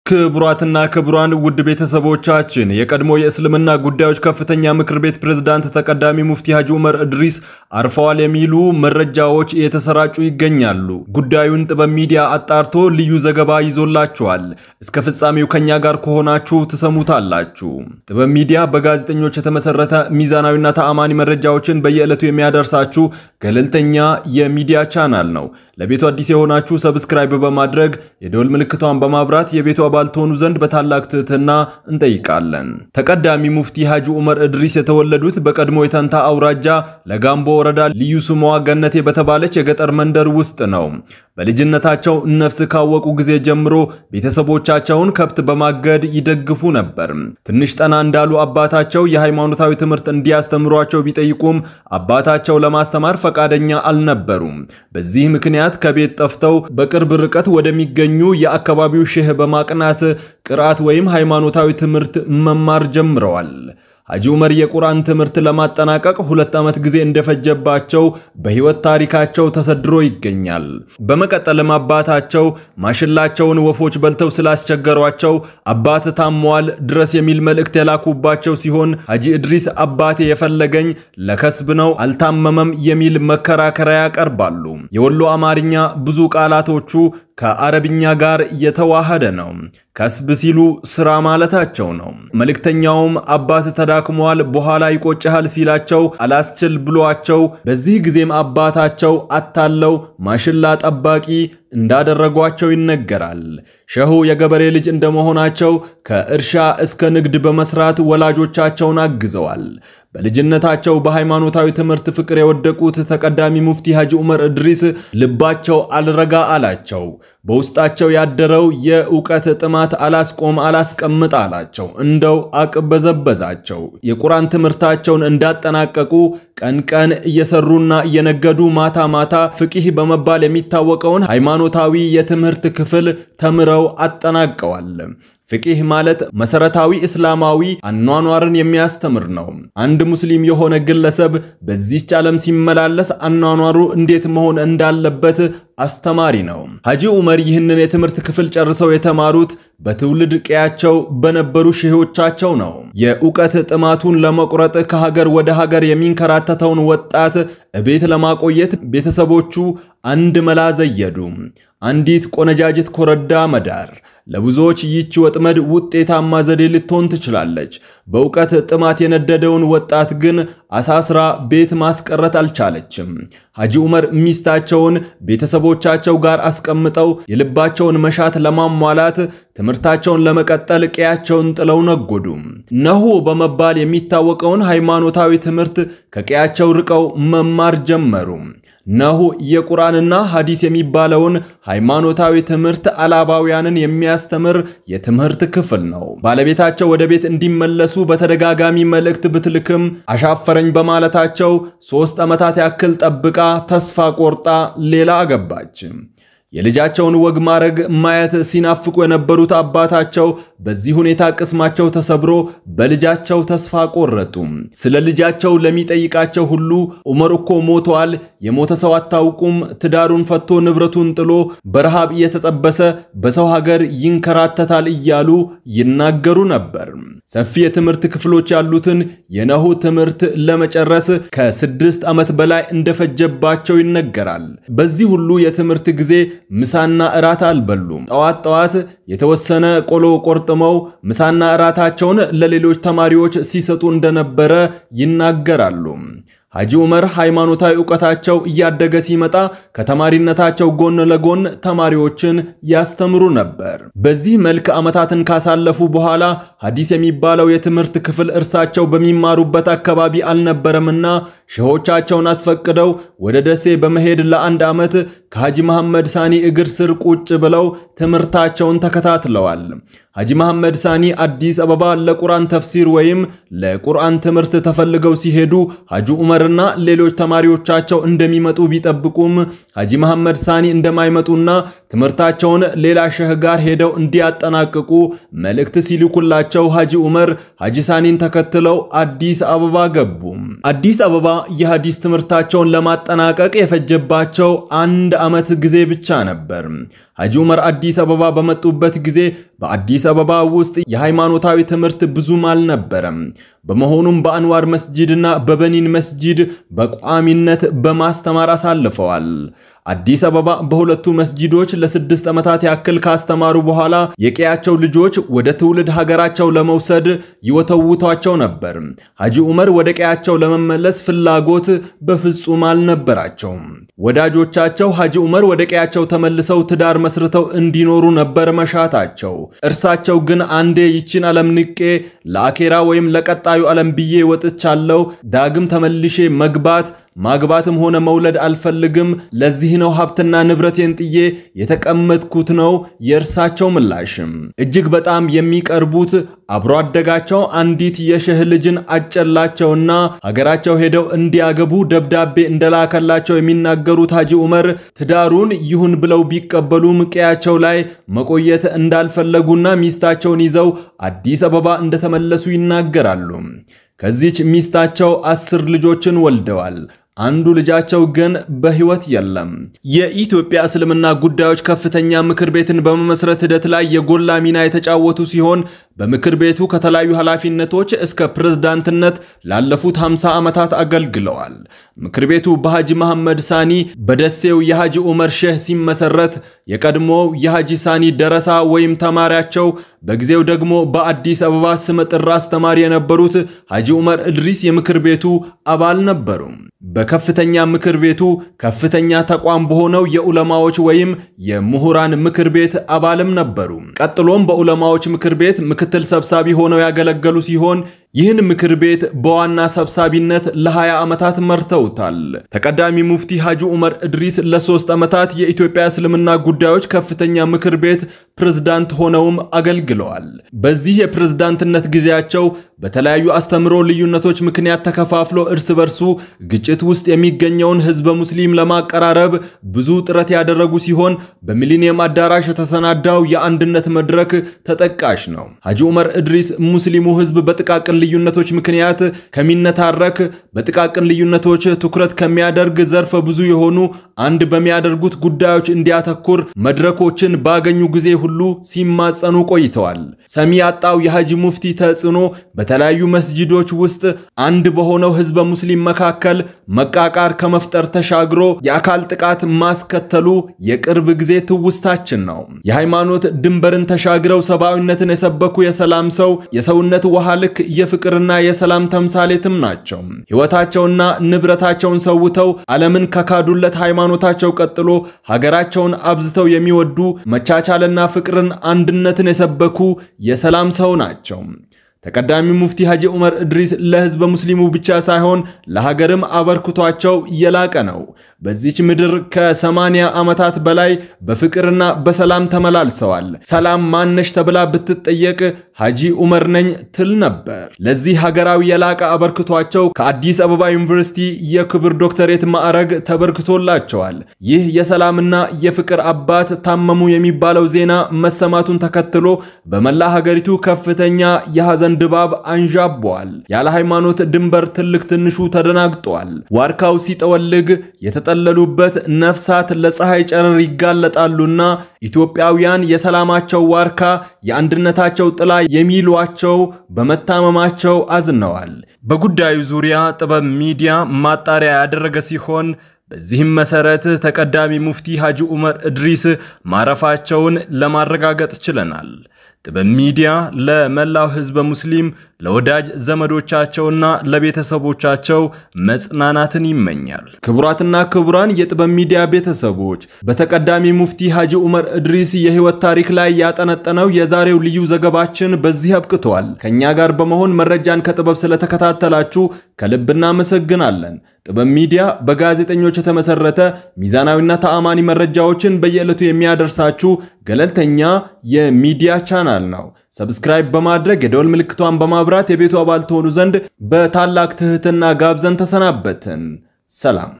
ክቡራትና ክቡራን ውድ ቤተሰቦቻችን፣ የቀድሞ የእስልምና ጉዳዮች ከፍተኛ ምክር ቤት ፕሬዝዳንት ተቀዳሚ ሙፍቲ ሀጂ ዑመር እድሪስ አርፈዋል የሚሉ መረጃዎች እየተሰራጩ ይገኛሉ። ጉዳዩን ጥበብ ሚዲያ አጣርቶ ልዩ ዘገባ ይዞላችኋል። እስከ ፍጻሜው ከኛ ጋር ከሆናችሁ ትሰሙታላችሁ። ጥበብ ሚዲያ በጋዜጠኞች የተመሰረተ ሚዛናዊና ተአማኒ መረጃዎችን በየዕለቱ የሚያደርሳችሁ ገለልተኛ የሚዲያ ቻናል ነው። ለቤቱ አዲስ የሆናችሁ subscribe በማድረግ የደወል ምልክቷን በማብራት የቤቱ አባል ትሆኑ ዘንድ በታላቅ ትህትና እንጠይቃለን። ተቀዳሚ ሙፍቲ ሀጂ ዑመር እድሪስ የተወለዱት በቀድሞ የተንታ አውራጃ ለጋምቦ ወረዳ ልዩ ስሟ ገነቴ በተባለች የገጠር መንደር ውስጥ ነው። በልጅነታቸው ነፍስ ካወቁ ጊዜ ጀምሮ ቤተሰቦቻቸውን ከብት በማገድ ይደግፉ ነበር። ትንሽ ጠና እንዳሉ አባታቸው የሃይማኖታዊ ትምህርት እንዲያስተምሯቸው ቢጠይቁም አባታቸው ለማስተማር ፈቃደኛ አልነበሩም። በዚህ ምክንያት ከቤት ጠፍተው በቅርብ ርቀት ወደሚገኙ የአካባቢው ሼህ በማቅናት ቅርአት ወይም ሃይማኖታዊ ትምህርት መማር ጀምረዋል። ሀጂ ዑመር የቁርአን ትምህርት ለማጠናቀቅ 2 ዓመት ጊዜ እንደፈጀባቸው በሕይወት ታሪካቸው ተሰድሮ ይገኛል። በመቀጠልም አባታቸው ማሽላቸውን ወፎች በልተው ስላስቸገሯቸው አባት ታሟል ድረስ የሚል መልእክት የላኩባቸው ሲሆን፣ ሀጂ እድሪስ አባቴ የፈለገኝ ለከስብ ነው አልታመመም የሚል መከራከሪያ ያቀርባሉ። የወሎ አማርኛ ብዙ ቃላቶቹ ከአረብኛ ጋር የተዋሃደ ነው። ከስብ ሲሉ ስራ ማለታቸው ነው። መልእክተኛውም አባት ተዳክሟል፣ በኋላ ይቆጭሃል ሲላቸው አላስችል ብሏቸው፣ በዚህ ጊዜም አባታቸው አታለው ማሽላ ጠባቂ እንዳደረጓቸው ይነገራል። ሸሁ የገበሬ ልጅ እንደመሆናቸው ከእርሻ እስከ ንግድ በመስራት ወላጆቻቸውን አግዘዋል። በልጅነታቸው በሃይማኖታዊ ትምህርት ፍቅር የወደቁት ተቀዳሚ ሙፍቲ ሀጂ ዑመር እድሪስ ልባቸው አልረጋ አላቸው። በውስጣቸው ያደረው የእውቀት ጥማት አላስቆም አላስቀምጥ አላቸው። እንደው አቅበዘበዛቸው። የቁርአን ትምህርታቸውን እንዳጠናቀቁ ቀን ቀን እየሰሩና እየነገዱ ማታ ማታ ፍቂህ በመባል የሚታወቀውን ሃይማኖታዊ የትምህርት ክፍል ተምረው አጠናቀዋል። ፍቂህ ማለት መሰረታዊ እስላማዊ አኗኗርን የሚያስተምር ነው። አንድ ሙስሊም የሆነ ግለሰብ በዚህች ዓለም ሲመላለስ አኗኗሩ እንዴት መሆን እንዳለበት አስተማሪ ነው። ሀጂ ዑመር ይህንን የትምህርት ክፍል ጨርሰው የተማሩት በትውልድ ቀያቸው በነበሩ ሼሆቻቸው ነው። የእውቀት ጥማቱን ለመቁረጥ ከሀገር ወደ ሀገር የሚንከራተተውን ወጣት እቤት ለማቆየት ቤተሰቦቹ አንድ መላ ዘየዱ። አንዲት ቆነጃጅት ኮረዳ መዳር። ለብዙዎች ይህች ወጥመድ ውጤታማ ዘዴ ልትሆን ትችላለች። በእውቀት ጥማት የነደደውን ወጣት ግን አሳስራ ቤት ማስቀረት አልቻለችም። ሀጂ ዑመር ሚስታቸውን ቤተሰቦቻቸው ጋር አስቀምጠው የልባቸውን መሻት ለማሟላት ትምህርታቸውን ለመቀጠል ቀያቸውን ጥለው ነጎዱ። ነሁ በመባል የሚታወቀውን ሃይማኖታዊ ትምህርት ከቀያቸው ርቀው መማር ጀመሩ። ነሁ የቁርአንና ሐዲስ የሚባለውን ሃይማኖታዊ ትምህርት አላባውያንን የሚያስተምር የትምህርት ክፍል ነው። ባለቤታቸው ወደ ቤት እንዲመለሱ በተደጋጋሚ መልእክት ብትልክም አሻፈረኝ በማለታቸው 3 ዓመታት ያክል ጠብቃ ተስፋ ቆርጣ ሌላ አገባች። የልጃቸውን ወግ ማድረግ ማየት ሲናፍቁ የነበሩት አባታቸው በዚህ ሁኔታ ቅስማቸው ተሰብሮ በልጃቸው ተስፋ ቆረጡ። ስለ ልጃቸው ለሚጠይቃቸው ሁሉ ዑመር እኮ ሞቷል፣ የሞተ ሰው አታውቁም፣ ትዳሩን ፈቶ ንብረቱን ጥሎ በረሃብ እየተጠበሰ በሰው ሀገር ይንከራተታል እያሉ ይናገሩ ነበር። ሰፊ የትምህርት ክፍሎች ያሉትን የነሁ ትምህርት ለመጨረስ ከ6 ዓመት በላይ እንደፈጀባቸው ይነገራል። በዚህ ሁሉ የትምህርት ጊዜ ምሳና እራት አልበሉም። ጠዋት ጠዋት የተወሰነ ቆሎ ቆርጥመው ምሳና እራታቸውን ለሌሎች ተማሪዎች ሲሰጡ እንደነበረ ይናገራሉ። ሀጂ ዑመር ሃይማኖታዊ ዕውቀታቸው እያደገ ሲመጣ ከተማሪነታቸው ጎን ለጎን ተማሪዎችን ያስተምሩ ነበር። በዚህ መልክ ዓመታትን ካሳለፉ በኋላ ሐዲስ የሚባለው የትምህርት ክፍል እርሳቸው በሚማሩበት አካባቢ አልነበረምና ሼሆቻቸውን አስፈቅደው ወደ ደሴ በመሄድ ለአንድ ዓመት ከሀጂ መሐመድ ሳኒ እግር ስር ቁጭ ብለው ትምህርታቸውን ተከታትለዋል። ሀጂ መሐመድ ሳኒ አዲስ አበባ ለቁርአን ተፍሲር ወይም ለቁርአን ትምህርት ተፈልገው ሲሄዱ ሀጂ ዑመርና ሌሎች ተማሪዎቻቸው እንደሚመጡ ቢጠብቁም ሀጂ መሐመድ ሳኒ እንደማይመጡና ትምህርታቸውን ሌላ ሸህ ጋር ሄደው እንዲያጠናቅቁ መልእክት ሲልኩላቸው ሀጂ ዑመር ሀጂ ሳኒን ተከትለው አዲስ አበባ ገቡ። አዲስ አበባ የሐዲስ ትምህርታቸውን ለማጠናቀቅ የፈጀባቸው 1 ዓመት ጊዜ ብቻ ነበር። ሀጂ ዑመር አዲስ አበባ በመጡበት ጊዜ በአዲስ አበባ ውስጥ የሃይማኖታዊ ትምህርት ብዙም አልነበረም። በመሆኑም በአንዋር መስጂድና በበኒን መስጂድ በቋሚነት በማስተማር አሳልፈዋል። አዲስ አበባ በሁለቱ መስጂዶች ለ6 ዓመታት ያክል ካስተማሩ በኋላ የቀያቸው ልጆች ወደ ትውልድ ሀገራቸው ለመውሰድ ይወተውቷቸው ነበር። ሐጂ ዑመር ወደ ቀያቸው ለመመለስ ፍላጎት በፍጹም አልነበራቸውም። ወዳጆቻቸው ሐጂ ዑመር ወደ ቀያቸው ተመልሰው ትዳር መስርተው እንዲኖሩ ነበር መሻታቸው። እርሳቸው ግን አንዴ ይችን ዓለም ንቄ ለአኬራ ወይም ለቀጣዩ ዓለም ብዬ ወጥቻለሁ፣ ዳግም ተመልሼ መግባት ማግባትም ሆነ መውለድ አልፈልግም። ለዚህ ነው ሀብትና ንብረቴን ጥዬ የተቀመጥኩት ነው የእርሳቸው ምላሽም። እጅግ በጣም የሚቀርቡት አብሮ አደጋቸው አንዲት የሸህ ልጅን አጨላቸውና ሀገራቸው ሄደው እንዲያገቡ ደብዳቤ እንደላከላቸው የሚናገሩት ሐጂ ዑመር ትዳሩን ይሁን ብለው ቢቀበሉም ቀያቸው ላይ መቆየት እንዳልፈለጉና ሚስታቸውን ይዘው አዲስ አበባ እንደተመለሱ ይናገራሉ። ከዚች ሚስታቸው 10 ልጆችን ወልደዋል። አንዱ ልጃቸው ግን በህይወት የለም። የኢትዮጵያ እስልምና ጉዳዮች ከፍተኛ ምክር ቤትን በመመስረት ሂደት ላይ የጎላ ሚና የተጫወቱ ሲሆን በምክር ቤቱ ከተለያዩ ኃላፊነቶች እስከ ፕሬዝዳንትነት ላለፉት 50 ዓመታት አገልግለዋል። ምክር ቤቱ በሐጂ መሐመድ ሳኒ በደሴው የሐጂ ዑመር ሼህ ሲመሰረት የቀድሞው የሐጂ ሳኒ ደረሳ ወይም ተማሪያቸው በጊዜው ደግሞ በአዲስ አበባ ስመጥር አስተማሪ የነበሩት ሐጂ ዑመር እድሪስ የምክር ቤቱ አባል ነበሩ። በከፍተኛ ምክር ቤቱ ከፍተኛ ተቋም በሆነው የዑለማዎች ወይም የምሁራን ምክር ቤት አባልም ነበሩ። ቀጥሎም በዑለማዎች ምክር ቤት ምክትል ሰብሳቢ ሆነው ያገለገሉ ሲሆን ይህን ምክር ቤት በዋና ሰብሳቢነት ለ20 ዓመታት መርተውታል። ተቀዳሚ ሙፍቲ ሐጂ ዑመር እድሪስ ለ3 ዓመታት የኢትዮጵያ እስልምና ጉዳዮች ከፍተኛ ምክር ቤት ፕሬዝዳንት ሆነውም አገልግለዋል። በዚህ የፕሬዝዳንትነት ጊዜያቸው በተለያዩ አስተምሮ ልዩነቶች ምክንያት ተከፋፍሎ እርስ በርሱ ግጭት ውስጥ የሚገኘውን ህዝበ ሙስሊም ለማቀራረብ ብዙ ጥረት ያደረጉ ሲሆን በሚሊኒየም አዳራሽ የተሰናዳው የአንድነት መድረክ ተጠቃሽ ነው። ሐጂ ዑመር እድሪስ ሙስሊሙ ህዝብ በጥቃቅን ልዩነቶች ምክንያት ከሚነታረክ፣ በጥቃቅን ልዩነቶች ትኩረት ከሚያደርግ ዘርፈ ብዙ የሆኑ አንድ በሚያደርጉት ጉዳዮች እንዲያተኩር መድረኮችን ባገኙ ጊዜ ሁሉ ሲማጸኑ ቆይተዋል። ሰሚ ያጣው የሐጂ ሙፍቲ ተጽዕኖ በተለያዩ መስጂዶች ውስጥ አንድ በሆነው ህዝበ ሙስሊም መካከል መቃቃር ከመፍጠር ተሻግሮ የአካል ጥቃት ማስከተሉ የቅርብ ጊዜ ትውስታችን ነው። የሃይማኖት ድንበርን ተሻግረው ሰብአዊነትን የሰበኩ የሰላም ሰው፣ የሰውነት ውሃ ልክ፣ የፍቅርና የሰላም ተምሳሌትም ናቸው። ሕይወታቸውና ንብረታቸውን ሰውተው ዓለምን ከካዱለት ሃይማኖታቸው ቀጥሎ ሀገራቸውን አብዝተው የሚወዱ መቻቻልና ፍቅርን፣ አንድነትን የሰበኩ የሰላም ሰው ናቸው። ተቀዳሚ ሙፍቲ ሐጂ ዑመር እድሪስ ለህዝበ ሙስሊሙ ብቻ ሳይሆን ለሀገርም አበርክቷቸው የላቀ ነው። በዚች ምድር ከ80 ዓመታት በላይ በፍቅርና በሰላም ተመላልሰዋል። ሰላም ማነሽ ተብላ ብትጠየቅ ሐጂ ዑመር ነኝ ትል ነበር። ለዚህ ሀገራዊ የላቀ አበርክቷቸው ከአዲስ አበባ ዩኒቨርሲቲ የክብር ዶክተሬት ማዕረግ ተበርክቶላቸዋል። ይህ የሰላምና የፍቅር አባት ታመሙ የሚባለው ዜና መሰማቱን ተከትሎ በመላ ሀገሪቱ ከፍተኛ የሐዘን ድባብ አንዣቧል። ያለ ሃይማኖት ድንበር ትልቅ ትንሹ ተደናግጧል። ዋርካው ሲጠወልግ የተጠለሉበት ነፍሳት ለፀሐይ ጨረር ይጋለጣሉና ኢትዮጵያውያን የሰላማቸው ዋርካ የአንድነታቸው ጥላ የሚሏቸው በመታመማቸው አዝነዋል። በጉዳዩ ዙሪያ ጥበብ ሚዲያ ማጣሪያ ያደረገ ሲሆን በዚህም መሰረት ተቀዳሚ ሙፍቲ ሐጂ ዑመር እድሪስ ማረፋቸውን ለማረጋገጥ ችለናል። ጥበብ ሚዲያ ለመላው ህዝበ ሙስሊም፣ ለወዳጅ ዘመዶቻቸውና ለቤተሰቦቻቸው መጽናናትን ይመኛል። ክቡራትና ክቡራን የጥበብ ሚዲያ ቤተሰቦች፣ በተቀዳሚ ሙፍቲ ሐጂ ዑመር እድሪስ የህይወት ታሪክ ላይ ያጠነጠነው የዛሬው ልዩ ዘገባችን በዚህ አብቅቷል። ከኛ ጋር በመሆን መረጃን ከጥበብ ስለተከታተላችሁ ከልብ እናመሰግናለን። ጥበብ ሚዲያ በጋዜጠኞች የተመሰረተ ሚዛናዊና ተአማኒ መረጃዎችን በየዕለቱ የሚያደርሳችሁ ገለልተኛ የሚዲያ ቻናል ነው። Subscribe በማድረግ የደወል ምልክቷን በማብራት የቤቱ አባል ትሆኑ ዘንድ በታላቅ ትህትና ጋብዘን ተሰናበትን። ሰላም።